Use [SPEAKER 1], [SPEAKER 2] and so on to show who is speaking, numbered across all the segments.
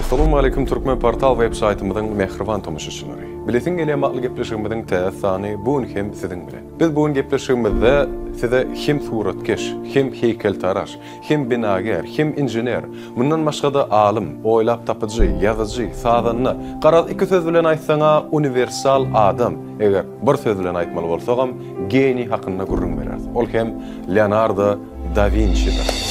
[SPEAKER 1] Assalamualeýkum Türkmen portal web saýtymyzyň mähriban tomaşaçylary. Bilesiň gelýän atly gepleşigimiziň täze sany bu gün hem siziň bilen. Biz bu gün gepleşigimizde size hem suratkeş, hem heýkeltaraş, hem binagär, hem inžener, mundan başga-da alym, oýlap tapyjy, ýazyjy, sazanda, garaz iki söz bilen aýtsaň-a uniwersal adam, eger bir söz bilen aýtmaly bolsagam geniý hakynda gürrüň bereris. Ol hem Leonardo da Winçidir.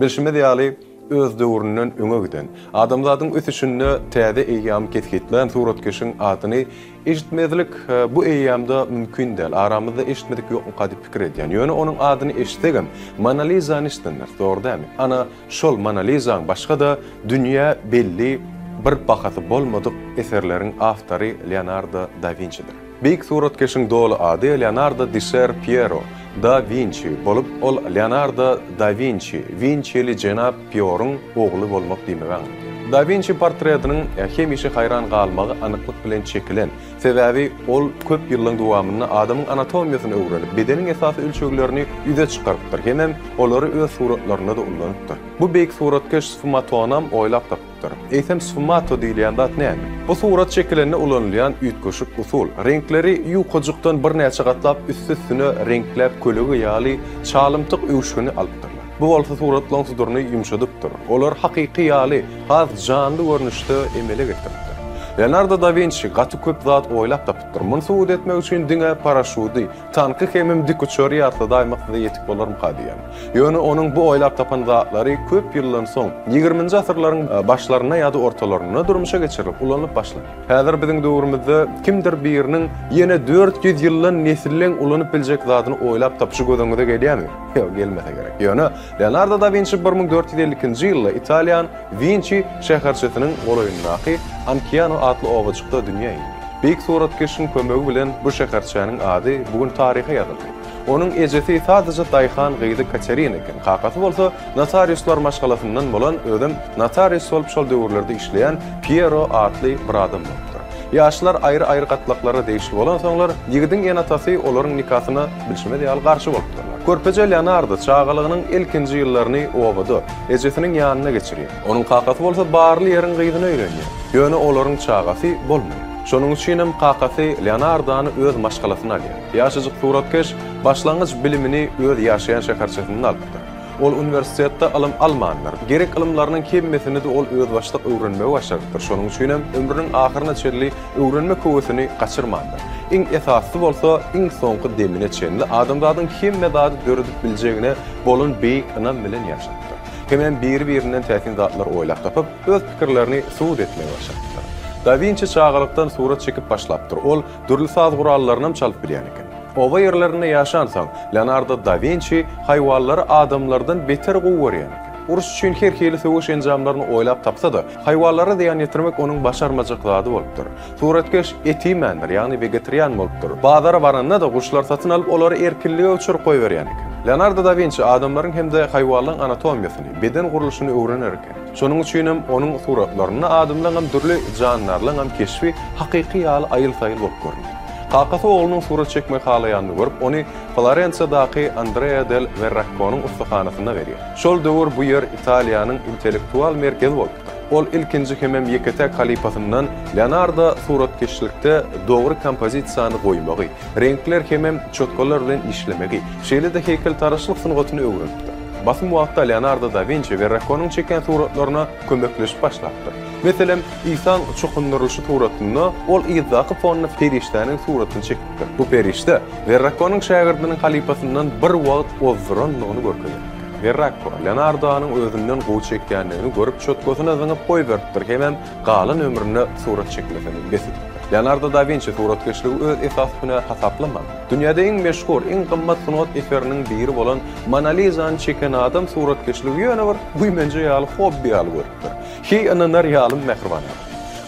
[SPEAKER 1] Bilşimiz ýaly, öz döwründen öňe giden, adamzadyň ösüşinde täze eýýamy kesgitlän suratkeşiň adyny Eşitmezlik bu eýýamda mümkin däl. Aramyzda eşitmedik ýokmuka diýip pikir edýän. Ýöne onuň adyny eşitsegem, Mona Lizany eşidendiris, dogry dälmi? Ana, şol Mona Lizaň başga-da dünýä belli bir bahasy bolmadyk eserleriň awtory Leonardo da Winçidir. Beýik suratkeşiň doly ady Leonardo di Ser Piero da Winçi bolup, ol Leonardo da Winçi, Winçili jenap Pýoryň ogly bolmak diýmegi aňladýar. Da Winçi portretiniň hemişe haýran galmagy anyklyk bilen çekilen, sebäbi ol köp ýyllaň dowamynda adamyň anatomiýasyny öwrenip, bedeniň esasy ölçeglerini ýüze çykarypdyr hemem olary öz suratlarynda-da ullanypdyr. Bu beýik suratkeş sfumatonam oýlap tapypdyr. Eýsem sfumato diýilýän zat näme? Bu surat çekilende ulanylýan üýtgeşik usul. Reňkleri ýukajykdan birnäçe gatlap üsti-üstüne reňkläp kölege ýaly çalymtyk öwüşgini alypdyrlar. Bu bolsa suratlaryň suduryny ýumşadypdyr. Olar hakyky ýaly, has janly görnüşde emele getiripdir. Leonardo da Winçi gaty köp zat oýlap tapypdyr. Muny subut etmek üçin diňe paraşudy, tanky hemem dikuçary ýatladaýmak size ýetik bolarmyka diýýän. Ýöne onuň bu oýlap tapan zatlary köp ýyldan soň, ýigriminji asyrlaryň başlarynda ýa-da ortalarynda durmuşa geçirilip, ulanylyp başlandy. Häzir biziň döwrümizde kimdir biriniň ýene 400 ýyldan nesilleň ulanyp biljek zadyny oýlap tapyşy göz öňüňize gelýärmi? Ýok, gelmese gerek. Ýöne Leonardo da Winçi 1452-nji ýylda Italiýan Winçi şäherçesiniň golaýyndaky Ankiano atly obajykda dünýä indi. Beýik suratkeşiň kömegi bilen bu şäherçäniň ady bu gün taryha ýazyldy. Onuň ejesi sadaja daýhan gyzy Katerina eken, kakasy bolsa notariuslar maşgalasyndan bolan, özem notarius bolup şol döwürlerde işleýän Piero atly bir adam bolupdyr. Ýaşlar aýry-aýry gatlaklara degişli bolansoňlar, ýigidiň ene-atasy olaryň nikasyna, bilşimiz ýaly, garşy bolupdyrlar. Körpeje Leonardo çagalygynyň ilkinji ýyllaryny obada, ejesiniň ýanynda geçirýär. Onuň kakasy bolsa barly ýeriň gyzyna öýlenýär. Ýöne olaryň çagasy bolmaýar. Şonuň üçinem kakasy Leonardony öz maşgalasyna alýar. Ýaşajyk suratkeş başlangyç bilimini öz ýaşaýan şäherçesinde alypdyr. Ol uniwersitetde ylym almandyr. Gerek ylymlarynyň hemmesini-de ol özbaşdak öwrenmegi başarypdyr. Şonuň üçinem ömrüniň ahyryna çenli öwrenmek höwesini gaçyrmandyr. Iň esasysy bolsa, iň soňky demine çenli adamzadyň hemme zady döredip biljegine bolan beýik ynam bilen ýaşapdyr. Hemem biri-birinden täsin zatlar oýlap tapyp, öz pikirlerini subut etmegi başarypdyr. Da Winçi çagalykdan surat çekip başlapdyr. Ol dürli saz gurallarynam çalyp bilýän eken. Oba ýerlerinde ýaşansoň, Leonardo da Winçi haýwanlary adamlardan beter gowy görýän eken. Uruş üçin her hili söweş enjamlaryny oýlap tapsa-da, haýwanlara zyýan ýetirmek onuň başarmajak zady bolupdyr. Suratkeş et iýmändir, ýagny wegetarian bolupdyr. Bazara baranda-da guşlary satyn alyp, olary erkinlige uçuryp goýberýän eken. Leonardo da Winçi adamlaryň hem-de haýwanlaryň anatomiýasyny, beden gurluşyny öwrener eken. Şonuň üçinem onuň suratlarynda adamlaryňam dürli jandarlaryňam keşbi hakyky ýaly aýyl-saýyl bolup görünýär. Kakasy oglunyň surat çekmegi halaýanyny görüp, ony Florensiýadaky Andrea del Werrakkonyň ussahanasyna berýär. Şol döwür bu ýer Italiýanyň intellektual merkezi bolupdyr. Ol ilkinji hemem ýeke-täk halypasyndan Leonardo suratkeşlikde dogry kompozisiýany goýmagy, reňkler hemem çotgalar bilen işlemegi, şeýle-de heýkeltaraşlyk sungatyny öwrenipdir. Basym wagtda Leonardo da Winçi Werrakonyň çeken suratlaryna kömekleşip başlapdyr. Meselem, Isaň çokundyrylyşy suratynda ol yzdaky fonda perişdäniň suratyny çekipdir. Bu perişde Werrakonyň şägirdiniň halypasyndan bir wagt ozdurandygyny görkezipdir. Werrakko, Leonardonyň özünden gowy çekýändigini görüp çotgasyna zyňyp goýberipdir hemem galan ömründe surat çekmesini bes edipdir. Leonardo da Winçi suratkeşligi öz esasy hünäri hasaplaman, dünýäde iň meşhur, iň gymmat sungat eseriniň biri bolan Mona Lizany çeken adam suratkeşligi ýöne bir güýmenje ýaly hobbi ýaly görüpdir. Heý ynanar ýalymy mähriban adam?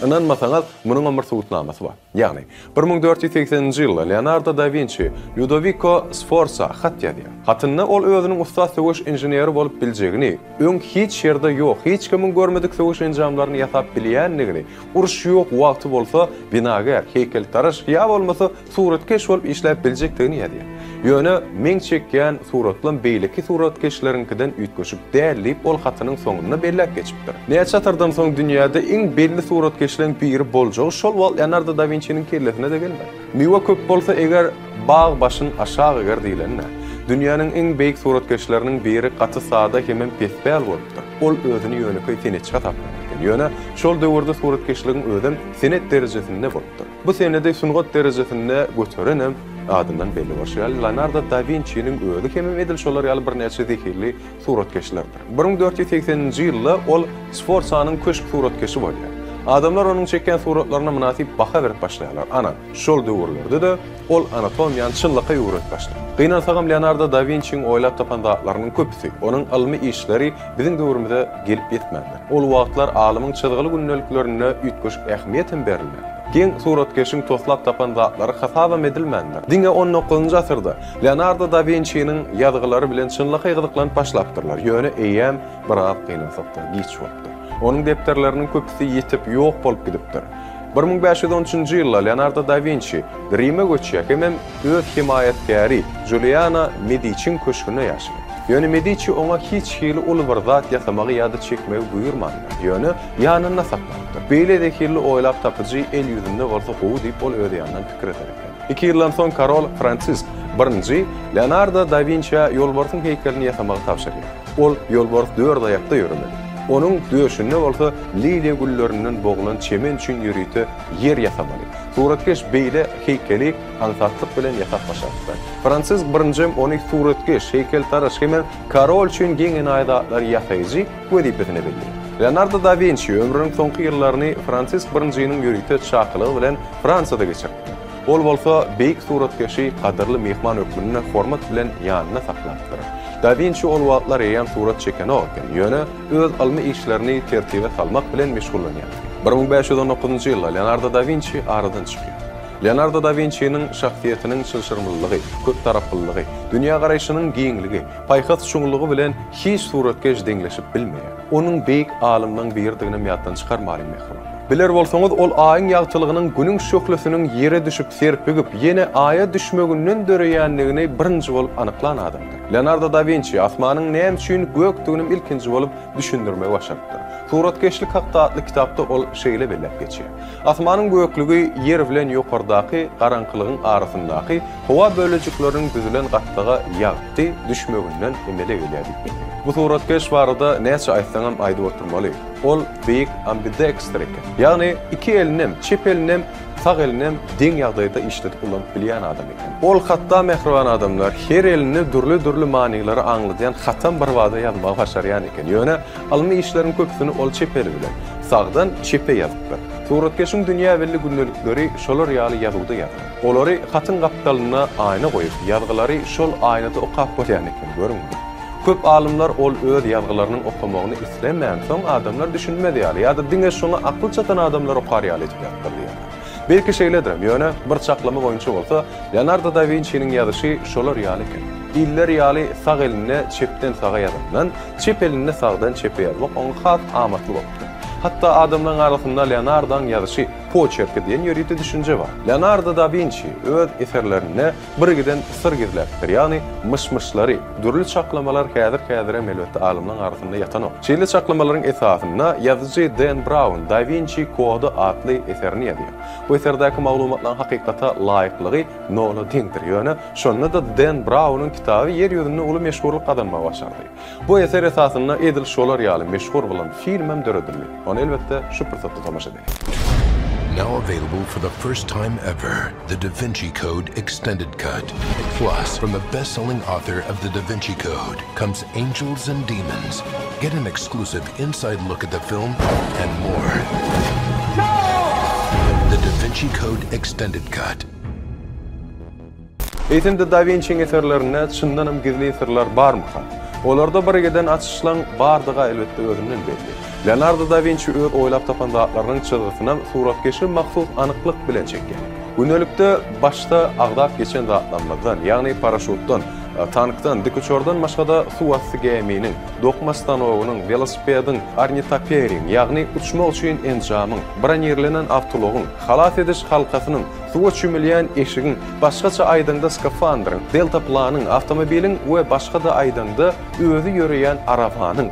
[SPEAKER 1] Ynanmasaňyz, munuňam bir subutnamasy bar. Ýagny, 1480-nji ýylda Leonardo da Winçi Lýudowiko Sforsa hat ýazýar. Hatynda ol özüniň ussat söweş inženeri bolup biljegini, öň hiç ýerde ýok, hiç kimiň görmedik söweş enjamlaryny ýasap bilýändigini, uruş ýok wagty bolsa binagär, heýkeltaraş ýa bolmasa suratkeş bolup işläp biljekdigini ýazýar. Ýöne meň çekýän suratlam beýleki suratkeşleriňkiden üýtgeşik däl diýip ol hatynyň soňunda belläp geçipdir. Näçe asyrdan soň dünýäde iň belli suratkeşleň biri boljagy şol wagt Leonardo da Winçiniň kellesine-de gelmän. Miwe köp bolsa eger bag başyn aşak eger diýlende. Dünýäniň iň beýik suratkeşleriniň biri gaty sada hemem pespäl bolupdyr. Ol özüni ýönekeý senetçi hasaplaýan eken. Ýöne şol döwürde suratkeşligiň özem senet derejesinde bolupdyr. Bu senedi sungat derejesinde göterenem, adyndan belli bolşy ýaly, Leonardo da Winçiniň özi hemem edil şolar ýaly birnäçe zehinli suratkeşlerdir. 1480-nji ýylda ol Sforsanyň köşk suratkeşi bolýar. Adamlar onuň çekýän suratlaryna mynasyp baha berip başlaýarlar. Ana, şol döwürlerde-de ol anatomiýany çynlakaý öwrenip başlaýar. Gynansagam Leonardo da Winçiň oýlap tapan zatlarynyň köpüsi, onuň ylmy işleri biziň döwrümize gelip ýetmändir. Ol wagtlar alymyň çyzgyly gündeliklerine üýtgeşik ähmiýet hem berilmändir. Geň suratkeşiň toslap tapan zatlary hasabam edilmändir. Diňe on dokuzynjy asyrda Leonardo da Winçiniň ýazgylary bilen çynlakaý gyzyklanyp başlapdyrlar, ýöne eýýäm biraz gynansakda giç bolupdyr. Onuň depderleriniň köpüsi ýitip, ýok bolup gidipdir. 1513-nji ýylda Leonardo da Winçi Rime göçýär hemem öz hemaýatkäri Juliana Mediçiň köşgünde ýaşaýar. Ýöne Mediçi oňa hiç hili uly bir zat ýasamagy ýa-da çekmegi buýurmandyr, ýöne ýanynda saklapdyr. Beýle zehinli oýlap tapyjy el ýüzünde bolsa gowy diýip ol öz ýanyndan pikir eder eken. Iki ýyldan soň korol Fransisk I Leonardo da Winçä ýolbarsyň heýkelini ýasamagy tabşyrýar. Ol ýolbars dört aýakda ýöremeli. Onuň döşünde bolsa liliýa güllerinden boglan çemen üçin ýörite ýer ýasamaly. Suratkeş beýle heýkeli aňsatlyk bilen ýasap başarypdyr. Fransisk birinjem ony suratkeş, heýkeltaraş hemem korol üçin geň-enaýy zatlary ýasaýjy wezipesine belleýär. Leonardo da Winçi ömrüniň soňky ýyllaryny Fransisk birinjiniň ýörite çakylygy bilen Fransiýada geçiripdir. Ol bolsa beýik suratkeşi gadyrly myhman hökmünde hormat bilen ýanynda saklapdyr. Da Winçi ol wagtlar eýýäm surat çekenok eken, ýöne öz ylmy işlerini tertibe salmak bilen meşgullanýardy. 1519-njy ýylda Leonardo da Winçi aradan çykýar. Leonardo da Winçiniň şahsyýetiniň çylşyrymlylygy, köptaraplylygy, dünýägaraýşynyň giňligi, paýhas çuňlugy bilen hiç suratkeş deňleşip bilmeýär. Onuň beýik alymlaryň biridiginem ýatdan çykarmalyň mähribanlar. Biler bolsaňyz, ol Aýyň ýagtylygynyň Günüň şöhlesiniň Ýere düşüp serpigip, ýene Aýa düşmeginden döreýändigini birinji bolup anyklan adamdyr. Leonardo da Winçi asmanyň näme üçin gökdüginem ilkinji bolup düşündirmegi başarypdyr. Suratkeşlik hakda atly kitapda ol şeýle belläp geçýär. Asmanyň göklügi Ýer bilen ýokardaky garaňkylygyň arasyndaky howa bölejikleriniň düzülen gatlaga ýagty düşmeginden emele gelýär diýip belleýär. Bu suratkeş barada näçe aýtsaňam aýdyp oturmaly. Ol beýik ambidekstr eken. Ýagny iki elinem, çep elinem, sag elinem deň ýagdaýda işledip ulanyp bilýän adam eken. Ol hatda mähriban adamlar her elinde dürli-dürli manylary aňladýan hatam birbada ýazmagy başarýan eken. Ýöne ylmy işleriň köpüsini ol çep eli bilen, sagdan çepe ýazypdyr. Suratkeşiň dünýä belli gündelikleri şolar ýaly ýazuwda ýazylan. Olary hatyň gapdalynda aýna goýup, ýazgylary şol aýnada okap bolýan eken, görüň muny. Köp alymlar ol öz ýazgylarynyň okamagyny islemänsoň adamlar düşünmez ýaly ýa-da diňe şoňa akyl çatan adamlar okar ýaly edip ýazypdyr diýýärler. Belki şeýledirem, ýöne bir çaklama boýunça bolsa, Leonardo da Winçiniň ýazyşy şolar ýaly eken. Iller ýaly sag elinde çepden saga ýazandan, çep elinde sagdan çepe ýazmak oňa has amatly bolupdyr. Hatda adamlaryň arasynda Leonardoň ýazyşy, poçerki diýen ýörite düşünje bar. Leonardo da Winçi öz eserlerinde birgiden syr gizläpdir, ýagny myş-myşlary, dürli çaklamalar häzir-häzirem elbetde alymlaryň arasynda ýatanok. Şeýle çaklamalaryň esasynda ýazyjy Den Braun Da Winçi kody atly eserini ýazýar. Bu eserdäki maglumatlaryň hakykata laýyklygy nola deňdir, ýöne şonda-da Den Braunyň kitaby ýer ýüzünde uly meşhurlyk gazanmagy başardy. Bu eser esasynda edil şolar ýaly meşhur bolan filmem döredildi. Ony elbetde şu pursatda tomaşa edeliň.
[SPEAKER 2] Now available for the first time ever, The Da Vinci Code Extended Cut. Plus, from the best-selling author of The Da Vinci Code comes Angels and Demons. Get an exclusive inside look at the film and more. No! The Da Vinci Code Extended Cut.
[SPEAKER 1] Eýsem-de Da Winçiň eserlerinde çyndanam gizlin syrlar barmyka? Olarda birgiden açyşlaň bardygy elbetde özünden belli. Leonardo da Winçi öz oýlap tapan zatlarynyň çyzgysynam suratkeşe mahsus anyklyk bilen çekýär. Gündelikde başda agzap geçen zatlarymyzdan, ýagny paraşutdan, tankdan, dikuçardan başga-da suwasty gäminiň, dokma stanogynyň, welosipediň, ornitoperiň, ýagny uçmak üçin enjamyň, bronirlenen awtoulagyň, halas ediş halkasynyň, suwa çümülýän eşigiň, başgaça aýdaňda skafandryň, deltaplanyň, awtomobiliň we başga-da aýdaňda özi ýöreýän arabanyň,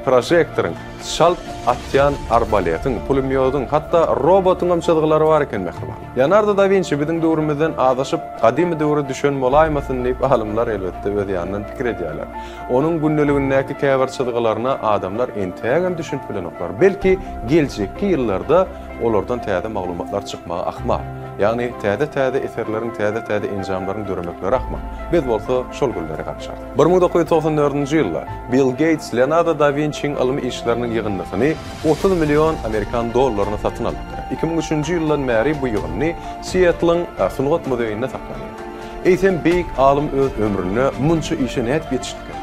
[SPEAKER 1] prožektoryň, çalt atýan arbaletiň, pulemýodyň, hatda robotyňam çyzgylary bar eken mähriban. Leonardo da Winçi biziň döwrümizden azaşyp, gadymy döwre düşen bolaýmasyn diýip alymlar elbetde öz ýanyndan pikir edýärler. Onuň gündeligindäki käbir çyzgylaryna adamlar entägem düşünip bilenoklar. Belki geljekki ýyllarda olardan täze maglumatlar çykmagy ahmal. Ýagny täze-täze eserleriň, täze-täze enjamlaryň döremekleri ahmal. Biz bolsa şol günlere garaşarys. 1994-nji ýylda Bill Geýts Leonardo da Winçiň ylmy işleriniň ýygyndysyny 30 million amerikan dollaryna satyn alypdyr. 2003-nji ýyldan bäri bu ýygyndy Sietliň sungat muzeýinde saklanýar. Eýsem beýik alym öz ömründe munça işe nädip ýetişdikä?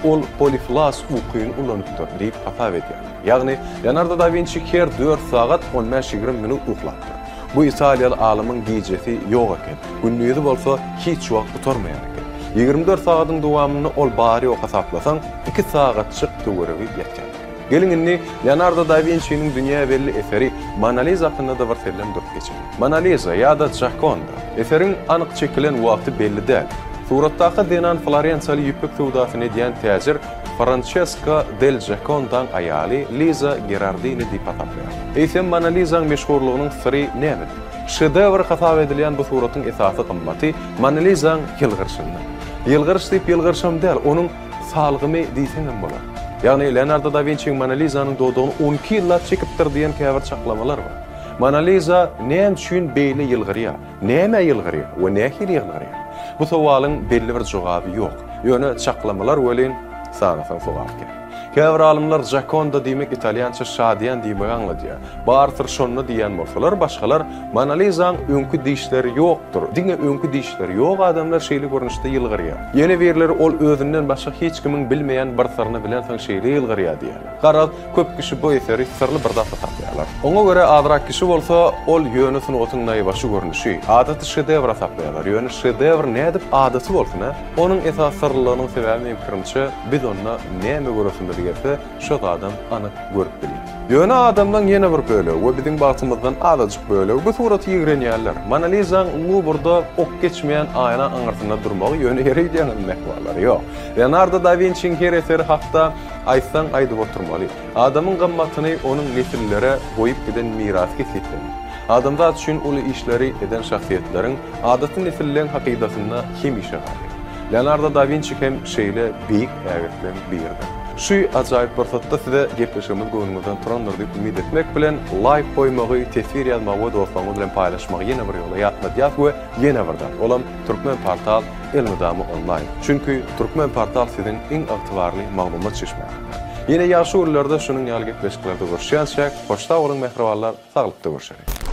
[SPEAKER 1] Ol poliflaz ukyny ulanypdyr diýip hasap edýärler. Ýagny Leonardo da Winçi her dört sagat on bäş-ýigrimi minut uklapdyr. Bu italiýaly alymyň gijesi ýok eken, gündizi bolsa hiç wagt gutarmaýan eken. 24 sagadyň dowamynda ol bary-ýogy hasaplasaň, iki sagatjyk töweregi ýatýan eken. Geliň indi Leonardo da Winçiniň dünýä belli eseri Mona Liza hakynda-da bir sellem durup geçeliň. Mona Liza ýa-da Jakonda. Eseriň anyk çekilen wagty belli däl. Suratdaky zenan florensiýaly ýüpek söwdasyny edýän täjir Françesko del Jakondaň aýaly Liza Gerardini diýip hasaplaýar. Eýsem Mona Lizaň meşhurlygynyň syry nämede? Şedewr hasap edilýän bu suratyň esasy gymmaty Mona Lizaň ýylgyryşynda. Ýylgyryş diýip ýylgyryşam däl, onuň salgymy diýseňem bolar. Ýagny Leonardo da Winçiň Mona Lizanyň dodagyny 12 ýyllap çekipdir diýen käbir çaklamalar bar. Mona Liza näme üçin beýle ýylgyrýar? Nämä ýylgyrýar we nähili ýylgyrýar? Bu sowalyň belli bir jogaby ýok. Ýöne çaklamalar welin sanasaň sogapkär. Käbir alymlar Jakonda diýmek italýança şadyýan diýmegi aňladýar. Bar syr şonda diýýän bolsalar, başgalar Mona Lizaň öňki dişleri ýokdur, diňe öňki dişleri ýok adamlar şeýle görnüşde ýylgyrýar. Ýene birleri ol özünden başga hiç kimiň bilmeýän bir syryny bilensoň şeýle ýylgyrýar diýýärler. Garaz, köp kişi bu eseri syrly bir zat hasaplaýarlar. Oňa görä azrak kişi bolsa, ol ýöne sungatyň naýbaşy görnüşi, adaty şedewr hasaplaýarlar. Ýöne şedewr nädip adaty bolsun, hä? Onuň esasy syrlylygynyň sebäbi meň pikirimçe, biz onda näme göresimiz gelse, şo zadam anyk görüp bilýäris. Ýöne adamlaň ýene bir bölegi we biziň bagtymyzdan azajyk bölegi bu suraty ýigrenýärler. Mona Lizaň Luwrda ok geçmeýän aýna aňyrsynda durmagy ýöne ýere gidýäňizmi mähribanlar? Ýok. Leonardo da Winçiň her eseri hakda Aýtsaň aýdyp oturmaly. Adamyň gymmatyny onuň nesillere goýup giden mirasy kesgitleýär. Adamzat üçin uly işleri eden şahsyýetleriň adaty nesilleň hakydasynda hemişe galýar. Leonardo da Winçi hem şeýle beýik ägirtleň biridir. Şu ajaýyp pursatda size gepleşigimiz göwnüňizden turandyr diýip umyt etmek bilen, laýk goýmagy, teswir ýazmagy we dostlaryňyz bilen paýlaşmagy ýene bir ýola ýatladýas we ýene bir zat, olam Türkmenportal elmydama onlaýn. Çünki Türkmenportal siziň iň ygtybarly maglumat çeşmäňizdir. Ýene ýagşy günlerde şunuň ýaly gepleşiklerde görüşýänçäk, hoş sag boluň mähribanlar, saglykda görşeliň!